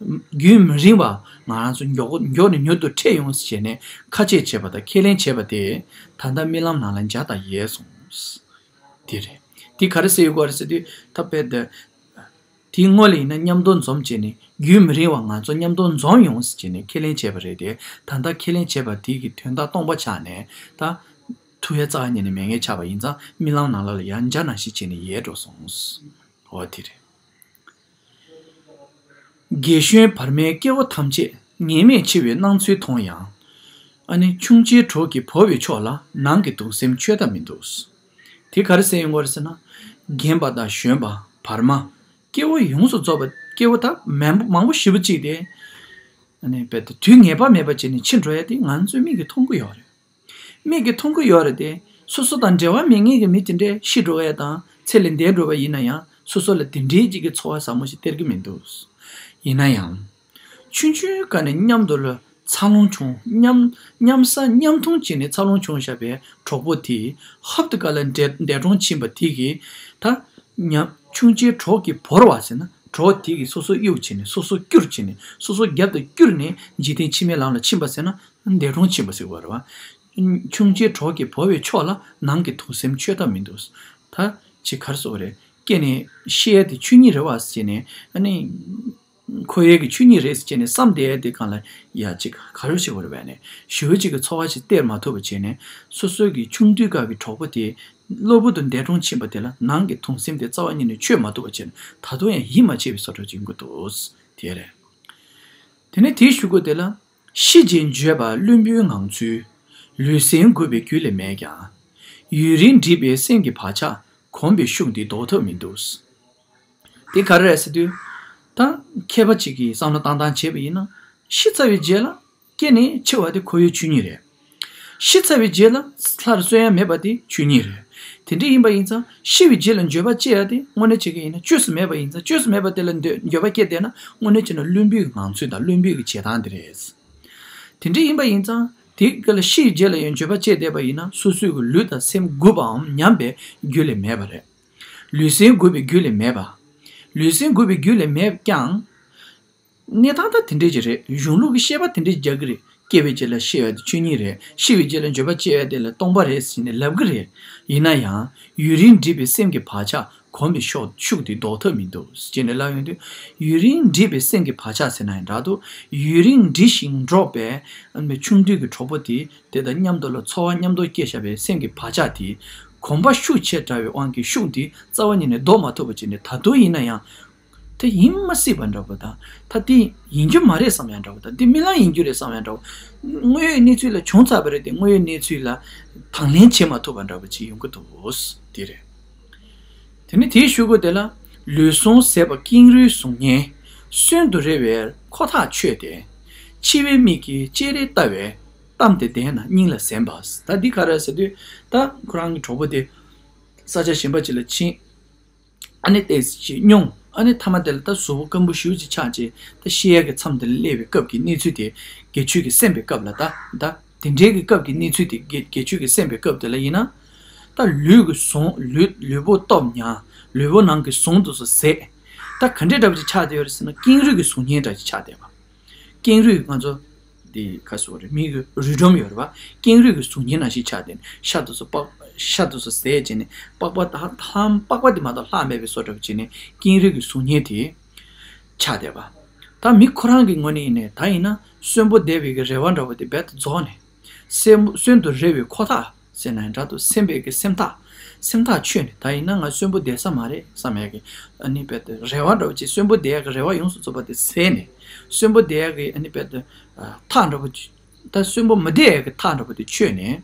རྒྱུན་མི་རིང་བ་ང་རང་ཚོ་མགྱོགས་པོ་མགྱོགས་ནས་མྱུར་དུ་འཕྲད་ཡོང་ཟེར་བྱས་ནས་ཁ་ཆད་བྱས་པ་དང་ཁས་ལེན་བྱས་པ་དེ་ད་ལྟ་རྨི་ལམ་ནང་ལ་འཇའ་ལྟར་ཡལ་སོང་། དེ་རེད། དེ་ག་རེ་ཟེར་ཡོད་གོ་རེད་ཟེར་དུས་ད་དཔེ་དེ། དེའི་སྔོན་ལ་ཡིན་ན་མཉམ་དུ་འཛོམས་བྱས་ནས་རྒྱུན་མི་རིང་བ་ང་ཚོ་མཉམ་དུ་འཛོམས་ཡོང་ཟེར་བྱས་ནས་ཁས་ལེན་བྱས་པ་རེད་དེ། ད་ལྟ་ཁས་ལེན་བྱས་པ་དེ་གི་དོན་དག་སྟོང་པ་ཆགས་ནས་ད་ཐུག་ཡ་རྩ་བ་ཉིད་ནས་མེད་མཁན་ཆགས་པ་ཡིན་ཙང་རྨི་ལམ་ནང་ལ་ལ་ཡང་འཇའ་ནང་བཞིན་བྱས་ནས་ཡལ་འགྲོ་སོང་། འོ་དེ་རེད། རྒས་གཞོན་བར་མའི་སྐྱེ་བོ་ཐམས་ཅད་ངེས་མེད་འཆི་བའི་སྣང་ཚུལ་མཐོང་ཡང་། ཨ་ནི་ཆུང་ཆེའི་གྲོགས་ཀྱིས་བོར་བའི་ཕྱོགས་ལ་ནང་གི་གདུང་སེམས་ཆོད་ཐབས་མི་འདུག་དེ་ག་རེ་ཟེར་ཡོང་གི་རེད་ཟེར་ན། རྒན་པ་དང་གཞོན་པ་བར་མ། སྐྱེ་བོ་ཡོངས་སུ་རྫོགས་པ་སྐྱེ་བོ་ད་མང་པོ་མང་པོ་ཞེ་པོ་ཅིག་དེ། ཨ་ནི་རྦད་དེ་དུས་ངེས་པ་མེད་པ་བྱས་ནས་འཆི་འགྲོ་ཡ་དེ་ང་ཚོའི་མིག་གིས་མཐོང་གི་ཡོད་རེད། མིག་གིས་མཐོང་གི་ཡོད་རེད་དེ། སོ་སོ་དང་འབྲེལ་བ་མེད་མཁན་གྱི་མི་དེ་འདྲས་ཤི་འགྲོ་ཡ་དང་ཚེ་ལས་འདས་འགྲོ་བ་ཡིན་ན་ཡང་སོ་སོ་ལ་དེ་འདྲའི་ཅིག་གི་ཚོར་བ་ཟབ་མོ་ཞིག་སྟེར་གི་མི་འདུག་ཡིན་ན་ཡང་། ཆུང་ཆུང་སྒང་ནས་མཉམ་དུ་ལ་འཚར་ལོངས་བྱུང་མཉམ་མཉམ་ཟ་མཉམ་འཐུང་བྱས་ནས་འཚར་ལོངས་བྱུང་བཞག་པའི་གྲོགས་པོ་དེ་ཧབ་ཏུ་ག་ལ་འདས་འདས་གྲོངས་ཕྱིན་པ་དེ་གིས་ད་ཉམ་ཆུང་ཆེའི་གྲོགས་ཀྱིས་བོར་བ་ཟེར་ན་གྲོགས་དེ་གིས་སོ་སོ་གཡུག་བྱས་ནས་སོ་སོ་བསྐྱུར་བྱས་ནས་སོ་སོ་རྒྱབ་ཏུ་བསྐྱུར་ནས་འཇིག་རྟེན་ཕྱི་མའི་ལམ་ལ་ཕྱིན་པ་ཟེར་ན་འདས་གྲོངས་ཕྱིན་པ་ཟེར་བ་རེད་བ། ཆུང་ཆེའི་གྲོགས་ཀྱིས་བོར་བའི་ཕྱོགས་ལ་ནང་གི་གདུང་སེམས་ཆོད་ཐབས་མི་འདུག་ད་ཅི་ག་རེ་ཟེར་བ་རེད། སྐྱེས་ནས་ཤི་ཡས་དེ་ཆོས་ཉིད་རེད་བ་ཟེར་ནས་ཨ་ནི། འཁོར་བའི་གི་ཆོས་ཉིད་རེད་ཟེར་བྱས་ནས་བསམ་བསྡད་དེ་གང་ལ་ཡ་གཅིག་ག་རེ་བྱེད་དགོས་རེད་པས་ནས་ཞུ་བ་གཅིག་གི་འཚོ་བ་ཞིག་སྟེར་མ་ཐུབ་པ་བྱས་ནས་སོ་སོའི་གི་ཆུང་དུས་སྐབས་ཀྱི་གྲོགས་པོ་དེ་གློ་བུར་དུ་འདས་གྲོངས་ཕྱིན་པ་དེ་ལ་ནང་གི་དུང་སེམས་དེ་རྩ་བ་ཉིད་ནས་ཆོད་མ་ཐུབ་པ་བྱས་ནས་ད་དུང་ཡང་ཡིད་མ་ཆེས་པའི་བཟོ་འདྲ་ཅིག་ཡོང་གི་འདུག་དེ་རེད། དེ་ནས་དེའི་གཞུག་གུ་དེ་ལ་ཤི་རྗེས་འགྱོད་པ་བླུན་པོའི་ངང་ཚུལ། ལུས་སེམས་འགུགས་པའི་རྒྱུ་ལས་མེད་ཀྱང་། ཡུན་རིང་འདྲིས་པའི་སེམས་ཀྱི་བག་ཆགས་གོམས་པའི་ཤུགས་འདི་ལྡོག་ཐབས་མི་འདུག་དེ་ག་རེ་རེད་ཟེར་དུས། ད་མཁས་པ་གཅིག་གིས་བསམ་བློ་བཏང་སྟངས་བྱས་པ་ཡིན་ན། ཤི་ཚར་བའི་རྗེས་ལ་སྐྱེས་ནས་འཆི་བ་དེ་འཁོར་བའི་ཆོས་ཉིད་རེད། ཤི་ཚར་བའི་རྗེས་ལ་སླར་གསོན་ཡ་མེད་པ་དེ་ཆོས་ཉིད་རེད། དེ་འདྲ་ཡིན་པ་ཡིན་ཙང་ཤི་བའི་རྗེས་ལ་འགྱོད་པ་སྐྱེ་ཡ་དེ་དངོས་གནས་བྱེད་ཀྱི་ཡིན་ན་བཅོས་སུ་མེད་པ་ཡིན་ཙང་བཅོས་སུ་མེད་པ་དེ་ལ་འདོད་འགྱོད་པ་སྐྱེ་བསྡད་ན་དངོས་གནས་བྱས་ན་བླུན་པོའི་ངང་ཚུལ་དང་བླུན་པོའི་བྱེད་སྟངས་དེ་རེད། དེ་འདྲ་ཡིན་པ་ཡིན་ཙང་དེ་ག་ལ་ཤི་བའི་རྗེས་ལ་ཡང་འགྱོད་པ་སྐྱེ་བསྡད་པ་ཡིན་ན་སོ་སོའི་གི་ལུས་དང་སེམས་འགུགས་པའམ་ཉམས་པའི་རྒྱུ་ལས་མེད་པ་རེད། ལུས་སེམས་འགུགས་པའི་རྒྱུ་ལས་མེད་པ། ལུས་སེམས་འགུགས་པའི་རྒྱུ་ལས་མེད་ཀྱང་། གནས་སྟངས་ད་དེ་འདྲས་ཅིག་རེད། གཞུང་ལུགས་ཀྱི་བཤད་པ་དེ་འདྲས་རྒྱག་གི་རེད། སྐྱེ་བའི་རྗེས་ལ་ཤི་ཡ་དེ་ཆོས་ཉིད་རེད། ཤི་བའི་རྗེས་ལ་འགྱོད་པ་སྐྱེ་ཡ་དེ་ལ་སྟོང་པ་རེད་ཟེར་ནས་ལབ་གི་རེད། ཡིན་ན་ཡང་ཡུན་རིང་འདྲིས་པའི་སེམས་ཀྱི་བག་ཆགས་གོམས་པའི་ཤུགས་ཤུགས་དེ་ལྡོག་ཐབས་མི་འདུག་ཅེས་ནས་ལབ་ཡོང་དུས། ཡུན་རིང་འདྲིས་པའི་སེམས་ཀྱི་བག་ཆགས་ཟེར་ན་ཡང་འདྲ་འདུག་ཡུན་རིང་འདྲིས་ཤིང་འགྲོགས་པའི་ཆུང་དུས་ཀྱི་གྲོགས་པོ་དེ་དེ་དང་མཉམ་དུ་ལ་འཚོ་བ་མཉམ་དུ་སྐྱེལ་བཞག་པའི་སེམས་ཀྱི་བག་ཆགས་དེ་གོམས་པ་ཤུགས་ཆེ་དྲགས་པའི་དབང་གིས་ཤུགས་དེ་རྩ་བ་ཉིད་ནས་ལྡོག་མ་ཐུབ་པ་བྱས་ནས། ད་དུང་ཡིན་ན་ཡང་། དེ་ཡིན་མ་སྲིད་པ་འདྲ་པོ་དང་། ད་དེ་ཡིན་རྒྱུ་མ་རེད་བསམ་ཡ་འདྲ་པོ་དང་། དེ་རྨི་ལམ་ཡིན་རྒྱུ་རེད་བསམ་ཡ་འདྲ་པོ། དངོས་ཡོད་གནས་ཚུལ་ལ་བྱུང་ཚར་བ་རེད་དེ། དངོས་ཡོད་གནས་ཚུལ་ལ་དང་ལེན་བྱེད་མ་ཐུབ་པ་འདྲ་པོ་ཅིག་ཡོང་གི་འདུག་དེ་རེད། དེ་ནི་དེའི་གཞུག་གུ་དེ་ལ། ལུས་ཟུངས་ཟད་པ་ཀེང་རུས་གཟུགས་བརྙན། གསོན་དུ་རེ་བའི་ཁོ་ཐག་ཆོད་དེ། འཆི་བའི་མིག་གིས་སྤྱན་རས་ལྟ་བས། གཏམ་དེ་བདེན་ན་སྙིང་ལ་གཟན་པ། ད་འདི་ག་རེ་ཟེར་དུས། ད་ཁོ་རང་གི་གྲོགས་པོ་དེ་ས་ཆ་གཞན་པ་ཅིག་ལ་ཕྱིན། ཨ་ནི་ཏོག་ཙམ་སྙུང་། ཨ་ནི་མཐའ་མ་དེ་ལ་ད་གཟུགས་པོ་སྐམ་པོ་ཞེ་པོ་ཅིག་ཆགས་རྗེས། ད་ཤི་ཡག་གི་མཚམས་དེ་ལ་སླེབས་པའི་སྐབས་ཀྱི་གནས་ཚུལ་དེ། དགེ་ཆོས་ཀྱིས་གསན་པའི་སྐབས་ལ། ད་ད་དེ་འདྲའི་གི་སྐབས་ཀྱི་གནས་ཚུལ་དེ་དགེ་དགེ་ཆོས་ཀྱིས་གསན་པའི་སྐབས་དེ་ལ་ཡིན་ན། ད་ལུས་ཀྱི་ཟུངས། ལུས་ལུས་པོ་སྟོབས་ཉམས། ལུས་པོ་ནང་གི་ཟུངས་དེ་ཚོ་ཟད། ད་ག་འདྲའི་འདྲ་པོ་ཅིག་ཆགས་བསྡད་ཡོད་རེད་ཟེར་ན། ཀེང་རུས་ཀྱི་གཟུགས་བརྙན་འདྲ་ཅིག་ཆགས་བསྡད་པ། ཀེང་རུས། ང་ཚོ་འདི་ག་ཟེར་བ་རེད། མིག་གི་རུས་སྒྲོམ་ཡོད་རེད་པ། ཀེང་རུས་ཀྱི་གཟུགས་བརྙན་ནང་བཞིན་ཆགས་བསྡད་ནས། ཤ་དེ་ཚོ་པགས། ཤ་དེ་ཚོ་ཟད་བྱས་ནས། པགས་པ་དང་ལྷག་པགས་པ་དེ་མ་གཏོགས་ལྷག་མེད་པའི་བཟོ་འདྲ་པོ་བྱས་ནས། ཀེང་རུས་ཀྱི་གཟུགས་བརྙན་དེ་ཆགས་བསྡད་པ། ད་མི་ཁོ་རང་གི་ངོས་ནས་ཡིན་ནའི། ད་ཡིན་ན་གསོན་པོ་བསྡད་པའི་གི་རེ་བ་འདྲ་པོ་དེ་རྦད་དེ་རྫོགས་ནས། སེམས་གསོན་དུ་རེ་བའི་ཁོ་ཐག་ཟེར་ན་ཡང་འདྲ་འདུག་སེམས་པའི་གི་སེམས་ཐག་སེམས་ཐག་ཆོད་ནས། ད་ཡིན་ན་ང་གསོན་པོ་བསྡད་ས་མ་རེད་བསམ་ཡག་གི། ཨ་ནི་རྦད་དེ་རེ་བ་འདྲ་པོ་ཅིག་གསོན་པོ་བསྡད་ཡག་གི་རེ་བ་ཡོངས་སུ་རྫོགས་པ་དེ་ཟད་ནས། གསོན་པོ་བསྡད་ཡག་གི་ཨ་ནི་རྦད་དེ་ཐག་འདྲ་པོ་ཅིག་ད་གསོན་པོ་མི་བསྡད་ཡག་གི་ཐག་འདྲ་པོ་དེ་ཆོད་ནས།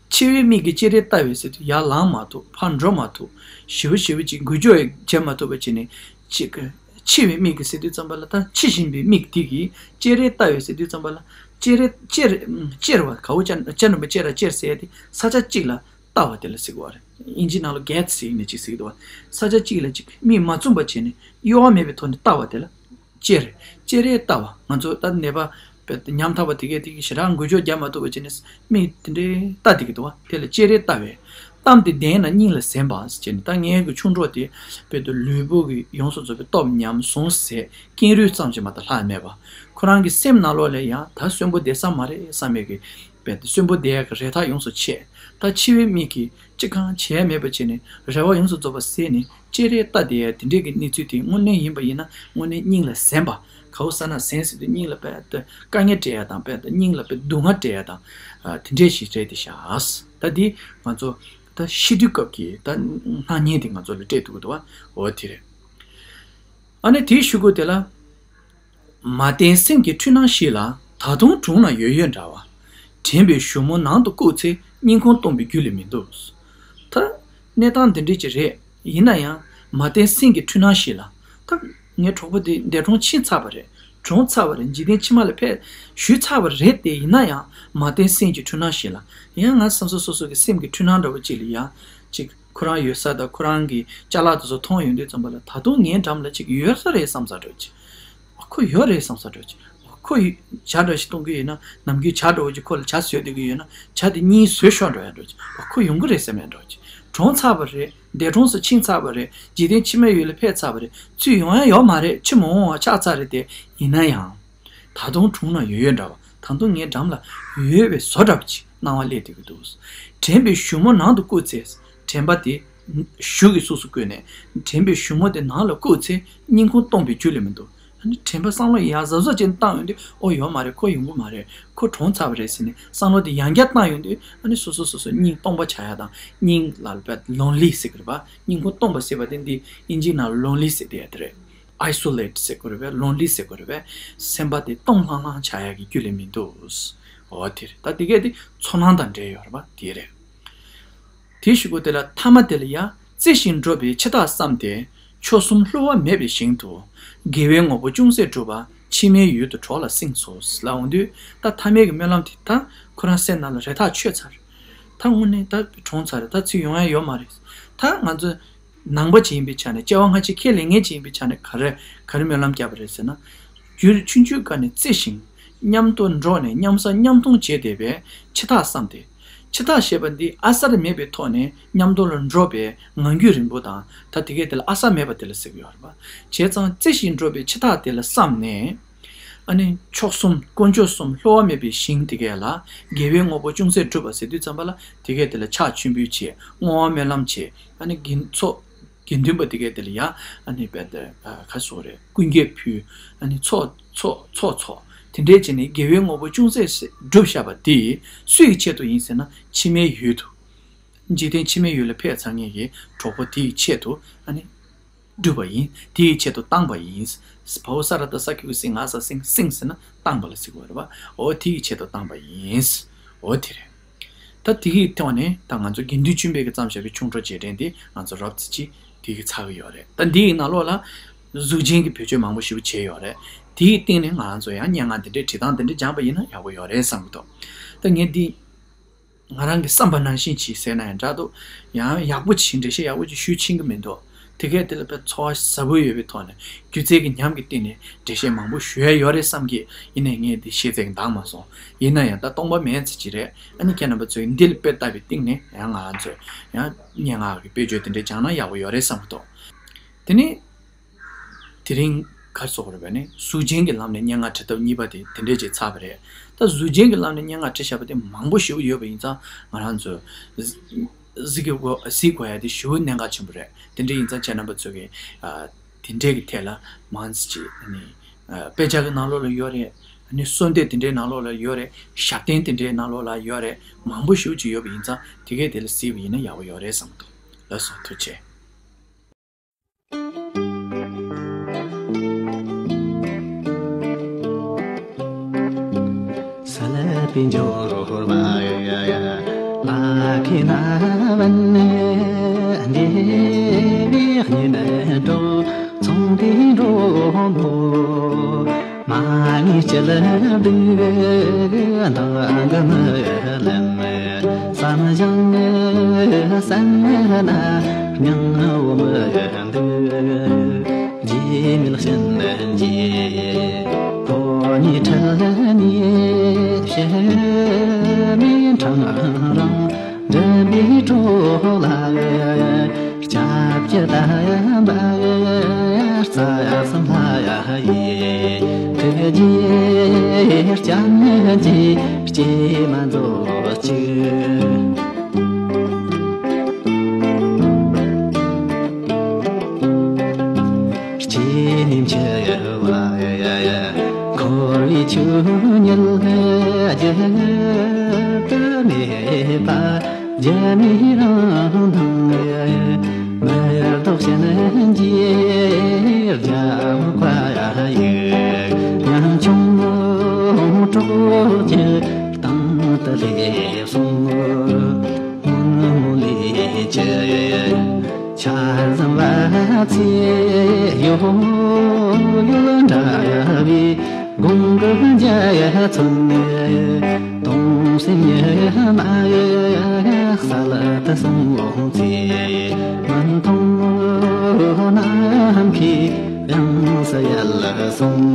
འཆི་བའི་མིག་གིས་སྤྱན་རས་ལྟ་བས་ཟེར་དུས། ཡར་ལངས་མ་ཐུབ། ཕར་འགྲོ་མ་ཐུབ། ཞེ་པོ་ཞེ་པོ་ཅིག་འགུལ་སྐྱོད་བྱེད་མ་ཐུབ་པ་བྱས་ནས། ཅིག་འཆི་བའི་མིག་གིས་ཟེར་དུས་ཙམ་པ་ལ། ད་འཆི་བཞིན་པའི་མིག་དེ་གིས་སྤྱན་རས་ལྟ་བས་ཟེར་དུས་ཙམ་པ་ལ། ཅེར་རེ་ཅེར་རེ་ཅེར་བ། ག་བོ་ཅ་ཅ་འགྲེང་བུ་ཅེ་ར་ཅེར་ཟེར་ཡ་དེ་ས་ཆ་གཅིག་ལ་ལྟ་བ་དེ་ལ་ཟེར་གི་རེད། ཨིན་ཇི་ནང་ལ་གེ་ཛི་ཟེར་ནས་ཅིག་ཟེར་གི་འདུག་བ། ས་ཆ་གཅིག་ལ་ཅིག་མིག་མ་བཙུམ་པ་བྱས་ནས། གཡོ་བ་མེད་པའི་ཐོག་ནས་ལྟ་བ་དེ་ལ་ཅེར། སྤྱན་རས་ལྟ་བ། ང་ཚོ་ད་ནད་པ་ཉམ་ཐག་པ་དེ་གས་དེ་གས་ཞེ་དྲག་འགུལ་སྐྱོད་རྒྱག་མ་ཐུབ་པ་བྱས་ནས་མིག་དེ་འདྲའི་ལྟ་བསྡད་ཀྱི་འདུག་བ། དེ་ལ་སྤྱན་རས་ལྟ་བས། གཏམ་དེ་བདེན་ན་སྙིང་ལ་གཟན་པ་ཟེར་ནས། ད་ངའི་གི་ཆུང་གྲོགས་དེ་རྦད་དེ་ལུས་པོ་གི་ཡོངས་སུ་རྫོགས་པའི་སྟོབས་ཉམས། ཟུངས་ཟད། ཀེང་རུས་ཙམ་ཅིག་མ་གཏོགས་ལྷག་མེད་པ། ཁོ་རང་གི་སེམས་ནང་ལོགས་ལ་ཡང་ད་གསོན་པོ་བསྡད་ས་མ་རེད་བསམ་ཡས་ཀྱི། རྦད་དེ་གསོན་པོ་བསྡད་ཡས་ཀྱི་རེ་ཐག་ཡོངས་སུ་ཆད། ད་འཆི་བའི་མིག་གིས་ཅི་གང་བྱེད་ཡས་མེད་པ་བྱས་ནས། རེ་བ་ཡོངས་སུ་རྫོགས་པ་ཟད་ནས། སྤྱན་རས་ལྟ་བསྡད་ཡས་དེ་འདྲས་ཀྱི་གནས་ཚུལ་དེ་དངོས་གནས་ཡིན་པ་ཡིན་ན། དངོས་གནས་སྙིང་ལ་གཟན་པ། ག་བོ་ཟེར་ན། གཟན་ཟེར་དུས་སྙིང་ལ་རྦད་དེ་དཀའ་ངལ་སྤྲད་ཡས་དང་། རྦད་དེ་སྙིང་ལ་རྦད་དེ་སྡུག་བསྔལ་སྤྲད་ཡས་དང་། ཨ། དེ་འདྲས་ཞིག་རེད་དེ་ཤག་ད་འདི་ང་ཚོ་ད་ཤི་དུས་སྐབས་ཀྱི་ད་སྣང་བརྙན་དེ་ང་ཚོ་ལ་སྤྲད་འདུག་གི་འདུག་བ། འོ་དེ་རེད། ཨ་ནི་དེའི་གཞུག་གུ་དེ་ལ། མ་བརྟན་སེམས་ཀྱི་འཁྲུལ་སྣང་ཞིག་ལ། ད་དུང་གྲོངས་ན་ཡོད་ཡོད་འདྲ་བ། དྲན་པའི་གཞུག་མ་ནང་དུ་བཀུག་ཚེ། སྙིང་ཁུང་སྟོང་པའི་རྒྱུ་ལས་མི་འདུག་ད་གནས་སྟངས་འདི་འདྲ་ཅིག་རེད། ཡིན་ན་ཡང་མ་བརྟན་སེམས་ཀྱི་འཁྲུལ་སྣང་ཞིག་ལ། ད་ངའི་གྲོགས་པོ་དེ་འདས་གྲོངས་ཕྱིན་ཚར་བ་རེད། གྲོངས་ཚར་བ་རེད། འཇིག་རྟེན་ཕྱི་མ་ལ་ཕེབས་ཞུས་ཚར་བ་རེད་དེ། ཡིན་ན་ཡང་མ་བརྟན་སེམས་ཀྱི་འཁྲུལ་སྣང་ཞིག་ལ། ཡང་ང་སོ་སོ་སོ་སོ་གི་སེམས་ཀྱི་འཁྲུལ་སྣང་འདྲ་བོ་ཅིག་ལ་ཡང་ཅིག་ཁོ་རང་ཡོད་ས་དང་ཁོ་རང་གི་ཅ་ལག་དེ་ཚོ་མཐོང་ཡོང་དུས་ཙམ་པ་ལ། ད་དུང་ངའི་འགྲམ་ལ་ཅིག་ཡོད་ས་རེད་བསམ་ས་འདྲ་བོ་ཅིག་ཁོ་ཡོད་རེད་བསམ་ས་འདྲ་བོ་ཅིག་ཁོ་ཡི་ཇ་འདྲ་ཞིག་བཏུང་གི་ཡོད་ན། ནམ་རྒྱུན་ཇ་འདྲ་བོ་ཅིག་ཁོ་ལ་ཇ་བཟོས་བསྡད་ཀྱི་ཡོད་ན། ཇ་དེ་གཉིས་བཟོས་ཤོག་འགྲོ་ཡ་འདྲ་བོ་ཅིག་ཁོ་ཡོང་གི་རེད་བསམ་ཡ་འདྲ་བོ་ཅིག་གྲོངས་ཚར་བ་རེད། འདས་གྲོངས་སུ་ཕྱིན་ཚར་བ་རེད། འཇིག་རྟེན་ཕྱི་མའི་ཡུལ་ལ་ཕེབས་ཚར་བ་རེད། ཚུར་ཡོང་ཡ་ཡོད་མ་རེད། ཕྱིར་མ་འོང་བ་ཆགས་ཚར་རེད་དེ། ཡིན་ན་ཡང་། ད་དུང་གྲོངས་ན་ཡོད་ཡོད་འདྲ་བ། ད་དུང་ངའི་འགྲམ་ལ་ཡོད་པའི་བཟོ་འདྲ་བ་ཅིག་སྣང་བ་སླེབས་བསྡད་ཀྱི་འདུག་དྲན་པའི་གཞུག་མ་ནང་དུ་བཀུག་ཚེ། དྲན་པ་དེ་གཞུག་གི་གཟུགས་སུ་བཀོད་ནས། དྲན་པའི་གཞུག་མ་དེ་ནང་ལ་བཀུག་ཚེ། སྙིང་ཁུང་སྟོང་པའི་རྒྱུ་ལས་མི་འདུག་ཨ་ནི་དྲན་པ་བསམ་བློ་ཡར་གཟབ་གཟབ་བྱས་ནས་བཏང་ཡོང་དུས། ཨོ་ཡོད་མ་རེད། ཁོ་ཡོང་གི་མ་རེད། ཁོ་གྲོངས་ཚར་བ་རེད་ཟེར་ནས་བསམ་བློ་དེ་ཡང་བསྐྱར་བཏང་ཡོང་དུས། ཨ་ནི་སོ་སོ་སོ་སོ་སྙིང་སྟོང་པ་ཆགས་ཡ་དང་། སྙིང་ལ་བ་ལོན་ལི་ཟེར་གི་རེད་པ། སྙིང་ཁུང་སྟོང་པ་ཟེར་བ་དེ་འདི་ཨིན་ཇིའི་ནང་ལོན་ལི་ཟེར་བསྡད་ཡ་དེ་རེད། ཨའི་སོ་ལེཊ་ཟེར་དགོས་རེད་པས། ལོན་ལི་ཟེར་དགོས་རེད་པས། སེམས་པ་དེ་སྟོང་ལྷང་ལྷང་ཆགས་ཡག་གི་རྒྱུ་ལས་མི་འདུག་འོ་དེ་རེད། ད་དེ་གས་དེ་ཚོར་སྣང་དང་འབྲེལ་ཡོད་རེད་པ། དེ་རེད། དེའི་གཞུག་གུ་དེ་ལ། ཐ་མ་དེ་ལ་ཡ། རྩེ་ཞིང་འགྲོ་བའི་འཆི་བདག་བསམས་ཏེ། མཆོག་གསུམ་བསླུ་བ་མེད་པའི་ཞིང་དུ། དགེ་བའི་དངོས་པོ་ཅུང་ཟད་བསྒྲུབས་པ། ཕྱི་མའི་ཡུལ་དུ་གྲོགས་ལ་བསྲིངས་སོ། ལབ་འོང་དུས། ད་ཐ་མའི་གི་སྨོན་ལམ་དེ་ད་ཁོ་རང་སེམས་ནང་ལ་རེ་ཐག་ཆོད་ཚར། ད་དངོས་གནས་ད་གྲོངས་ཚར་རེད། ད་ཚུར་ཡོང་ཡ་ཡོད་མ་རེད། ད་ང་ཚོ་ནང་པ་ཅིག་ཡིན་པའི་ཆ་ནས། སྐྱེ་བ་སྔ་ཕྱི་ཁས་ལེན་མཁན་ཅིག་ཡིན་པའི་ཆ་ནས། ག་རེ་ག་རེ་སྨོན་ལམ་བརྒྱབ་པ་རེད་ཟེར་ན། རྒྱུན་ཆུང་ཆུང་སྒང་ནས་རྩེ་ཞིང་མཉམ་དུ་འགྲོགས་ནས། མཉམ་ཟ་མཉམ་འཐུང་བྱས་བསྡད་པའི་འཆི་བདག་བསམས་ཏེ། འཆི་བདག་ཞེས་པ་འདི་ཨ་གསར་མེད་པའི་ཐོག་ནས་མཉམ་དུ་ལ་འགྲོགས་པའི་ངང་རྒྱུད་རིང་པོ་དང་། ད་དེ་གས་དེ་ལ་ཨ་གསར་མེད་པ་དེ་ལ་ཟེར་གྱི་ཡོད་རེད་པ། བྱས་ཙང་རྩེ་ཞིང་འགྲོ་བའི་འཆི་བདག་དེ་ལ་བསམས་ནས། ཨ་ནི་མཆོག་གསུམ་དཀོན་མཆོག་གསུམ་བསླུ་བ་མེད་པའི་ཞིང་དེ་གས་ལ་དགེ་བའི་དངོས་པོ་ཅུང་ཟད་བསྒྲུབས་པ་ཟེར་དུས་ཙམ་པ་ལ་དེ་གས་དེ་ལ་ཕྱག་མཆོད་འབུལ་བྱས། བསྔོ་བ་སྨོན་ལམ་བྱས། ཨ་ནི་དགེ་ཚོགས་དགེ་འདུན་པ་དེ་གས་དེ་ལ་ཡང་ཨ་ནི་བེད་ཁ་སོགས་རེད། ཀུན་ཁྱབ་ཕུལ། ཨ་ནི་ཚོགས་ཚོགས་ཚོགས་ཚོགས་དེ་འདྲས་བྱས་ནས་དགེ་བའི་དངོས་པོ་ཅུང་ཟད་བསྒྲུབས་བཞག་པ་དེ་སུའི་ཆེད་དུ་ཡིན་ཟེར་ན། ཕྱི་མའི་ཡུལ་དུ། འཇིག་རྟེན་ཕྱི་མའི་ཡུལ་ལ་ཕེབས་ཚར་མཁན་གྱི་གྲོགས་པོ་དེའི་ཆེད་དུ་ཨ་ནི་བསྒྲུབས་པ་ཡིན། དེའི་ཆེད་དུ་བཏང་པ་ཡིན། བ་འོ་ས་ར་བཏགས་ས་གི་གུ་སི་ང་ས་སིང་སིང་ཟེར་ན་བཏང་པ་ལ་ཟེར་གི་རེད་པ། འོ་དེའི་ཆེད་དུ་བཏང་པ་ཡིན། འོ་དེ་རེད། ད་དེ་གི་ཐོག་ནས་ད་ང་ཚོ་དགེ་འདུན་ཆོས་འཕེལ་གྱིས་བརྩམས་བཞག་པའི་ཆོ་འཕྲུལ་རྗེས་དྲན་དེ་ང་ཚོ་རོབ་ཙམ་ཅིག་དེ་གི་ཚར་གི་ཡོད་རེད། ད་འདི་ཡི་ནང་ལོགས་ལ་གཟུགས་ཅན་གྱི་བེད་སྤྱོད་མང་པོ་ཞེ་པོ་བྱས་ཡོད་རེད། དེའི་སྟེང་ནས་ང་རང་ཚོ་ཡང་སྙན་ངག་འདི་འདྲའི་བྲིས་སྟངས་འདི་འདྲ་སྦྱངས་པ་ཡིན་ན་ཡག་པོ་ཡོད་རེད་བསམ་གི་འདུག་ད་ངས་འདི་ང་རང་གི་བསམ་པ་ནང་བཞིན་བྱས་ཟེར་ན་ཡང་འདྲ་འདུག་ཡང་ཡག་པོ་བྱས་འགྲེལ་བཤད་ཡག་པོ་ཅིག་ཞུ་ཕྱིན་གི་མི་འདུག་དེ་གས་དེ་ལ་དཔེ་ཚོར་བ་ཟབ་པོ་ཡོད་པའི་ཐོག་ནས་སྒྱུ་རྩལ་གྱི་ཉམས་ཀྱི་སྟེང་ནས་འགྲེལ་བཤད་མང་པོ་ཞུ་ཡ་ཡོད་རེད་བསམ་གི། ཡིན་ནའི་ངས་འདི་ཤེས་ཚད་ཀྱི་འདང་མ་སོང་། ཡིན་ན་ཡང་ད་སྟོང་པ་མེད་ཚེ་ཅི་རེད། ཨ་ནི་ཁྱེད་རྣམ་པ་ཚོས་འདི་ལ་དཔེ་ལྟ་བའི་སྟེང་ནས་ཡང་ང་རང་ཚོས་ཡང་སྙན་ངག་གི་དཔེ་བརྗོད་དེ་འདྲས་སྦྱངས་ན་ཡག་པོ་ཡོད་རེད་བསམ་གི་འདུག་དེ་ནས། དེ་རིང་གར་སོགས་རེད་པས་ནི་གཟུགས་ཅན་གྱི་ལམ་ནས་སྙན་ངག་བྲི་ཐབས་གཉིས་པ་དེ་དེ་འདྲས་ཅིག་ཚར་བ་རེད། ད་གཟུགས་ཅན་གྱི་ལམ་ནས་སྙན་ངག་བྲི་བཞག་པ་དེ་མང་པོ་ཞེ་པོ་ཡོད་པ་ཡིན་ཙང་ང་རང་ཚོས་གཟིགས་དགོས་གཟིགས་དགོས་ཡ་དེ་ཞེ་པོ་གནད་འགག་ཆེན་པོ་རེད། དེ་འདྲས་ཡིན་ཙང་ཁྱེད་རྣམ་པ་ཚོ་གིས་དེ་འདྲས་ཀྱི་ཐད་ལ་མང་ཙམ་ཅིག་ནི་དཔེ་ཆ་གི་ནང་ལོགས་ལ་ཡོད་རེད། ནི་གསོལ་འདེབས་དེ་འདྲའི་ནང་ལོགས་ལ་ཡོད་རེད། ཞབས་བརྟན་དེ་འདྲའི་ནང་ལོགས་ལ་ཡོད་རེད། མང་པོ་ཞེ་པོ་ཅིག་ཡོད་པ་ཡིན་ཙང་དེ་གས་དེ་ལ་གཟིགས་པ་ཡིན་ན་ཡག་པོ་ཡོད་རེད་བསམ་གི་འདུག་ལགས་སོ། ཐུགས་རྗེ་ཆེ། མ་ངེས་ཅི་ལ་འདུག་ནང་གི་མི་ལམ་བསམ་བཞག་བསམ་ན་སྙིང་བོ་མི་འདུག་རྗེས་མེད་ཤིན་ཏུ་འཇིགས་ཁོ་ནི་ཁྲིད་ནི་ཕྱི་མི་འཕྲང་རང་འདྲེན་པའི་གྲོགས་ལ། སྐྱབས་ཀྱི་དམ་པ་རྩ་གསུམ་ལྷ་ཡི་ཐུགས་རྗེ་སྐྱབས་གནས་ཀྱི་སྐྱེལ་མ་མཛོད་ཅིག་སྐྱེ་གནས་འཆི་བ་འཁོར་བའི་ཆོས་ཉིད་བརྗེད་དུ་མེད་པ། རྒྱ་མི་རང་དང་མི་ལྡོག་གཞན་གྱི་རྒྱ་མི་ཁ་ཡི་ཉམ་ཆུང་གྲོགས་ཀྱི་སྟེང་དུ་སླེབས་སོང་། སྔོན་མོ་ལས་ཀྱི་ཆ་ཟིན་པ་ཚེ་ཡོད་ཡོད་འདྲ་བའི། དགུང་གི་འཇའ་ཚོན་ནི་སྟོང་སེམས་ཉི་མ་གསལ་དུ་སོང་ཚེ། མི་མཐོང་ནམ་མཁའི་དབྱིངས་སུ་ཡལ་སོང་།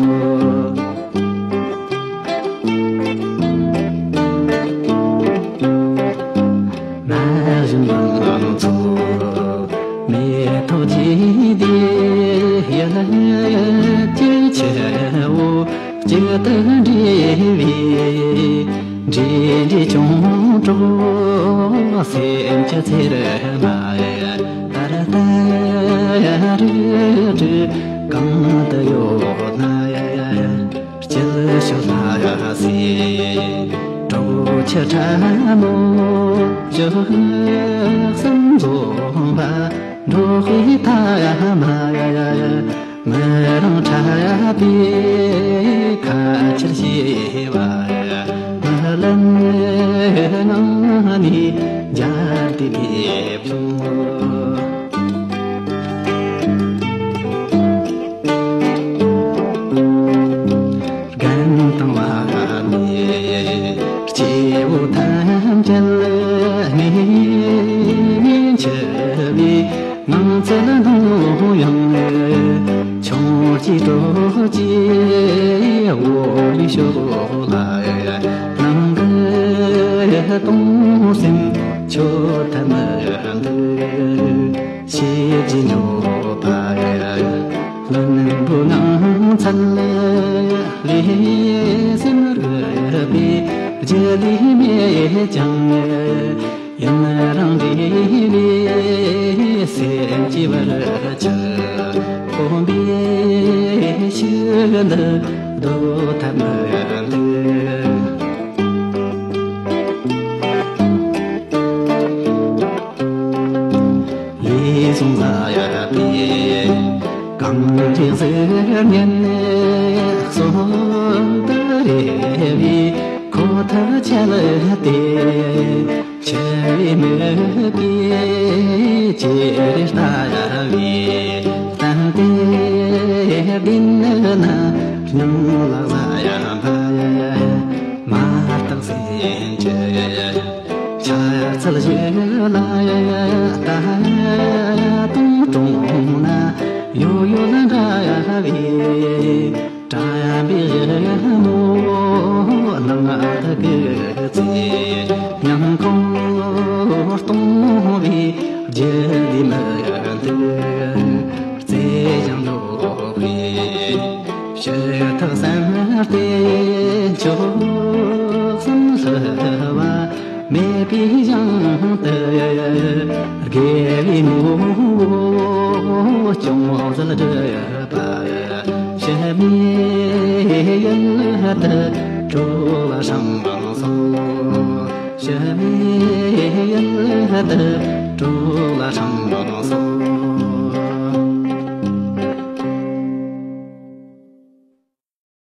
ན་གཞོན་ལང་ཚོ་མེ་ཏོག་གི་དེ་ཡལ་གྱི་ཆུ་བོ་གཅིག་ཏུ་འདྲེས་པའི་འདྲེས་འདྲེས་ཁྱུང་གྲོགས་སེམས་ཀྱི་ཚེར་མ་ཏར་ཏ་རུ་རུ་གང་དུ་ཡོད་ན། སྐྱིད་ཤོད་ལྷ་སའི་གྲོགས་ཁྱི་ཁྲ་མོ། ཇི་སྲིད་འཛོམས་པ་འགྲོགས་པའི་ཐ་མ། མི་རང་འཕྲད་པའི་ཁ་ཆར་ཞེས་པ། མི་ལན་ངང་ནས་འཇར་ཏེ་ཕེབས་སོང་། རྒན་དང་བ་ནི་སྐྱེ་བོ་ཐམས་ཅད་ངེས་ངེས་འཆི་བའི་ངང་ཚུལ་མཐོང་ཡང་། ཆུང་སྐྱེས་གྲོགས་ཀྱི་འོ་ལུས་ཤོར་ལ། ནང་གི་གཏོང་སེམས་ཆོད་ཐབས་མི་འདུག་ཤེས་ཀྱི་འགྱོད་པ། བླུན་པོའི་ངང་ཚུལ་ལས་ རྒྱུ་ལས་མེད་ཀྱང་ཡུན་རིང་འདྲིས་པའི་སེམས་ཀྱི་བར་ཆད་སྤོང་བའི་ཤུགས་འདི་ལྡོག་ཐབས་མི་འདུག་ལུས་ཟུངས་ཟ་ཡ་པའི་གངས་རི་གཟུགས་བརྙན་གསོན་དུ་རེ་བའི་ཁོ་ཐག་ཆད་དེ། འཆི་བའི་མིག་གིས་ཅིར་ལྟ་བའི་གཏམ་དེ་བདེན་ན། སྙིང་ལ་ཟ་ཡ་འབའ་མ་བརྟགས་ཟིན་གྱི། ཆ་ཚུལ་ཞིག་ལ་ད་དུང་གྲོངས་ན་ཡོད་ཡོད་འདྲ་བའི་དྲན་པའི་རི་མོ་ནང་དུ་གི་ཚེ། ཉམས་ཁོང་སྟོང་བའི་རྒྱུ་ལས་མི་འདུག་རྩེ་ཞིང་ལོག་པའི་ཕྱི་ཐག་བསམ་སྟེ་མཆོག་གསུམ་བསླུ་བ་མེད་པའི་ཞིང་དུ། དགེ་བའི་ངོ་བོ་ཅུང་ཟད་བསྒྲིབས་པ། ཕྱི་མའི་ཡུལ་དུ་གྲོལ་སོང་། ཕྱི་མའི་ཡུལ་དུ་གྲོལ་སོང་།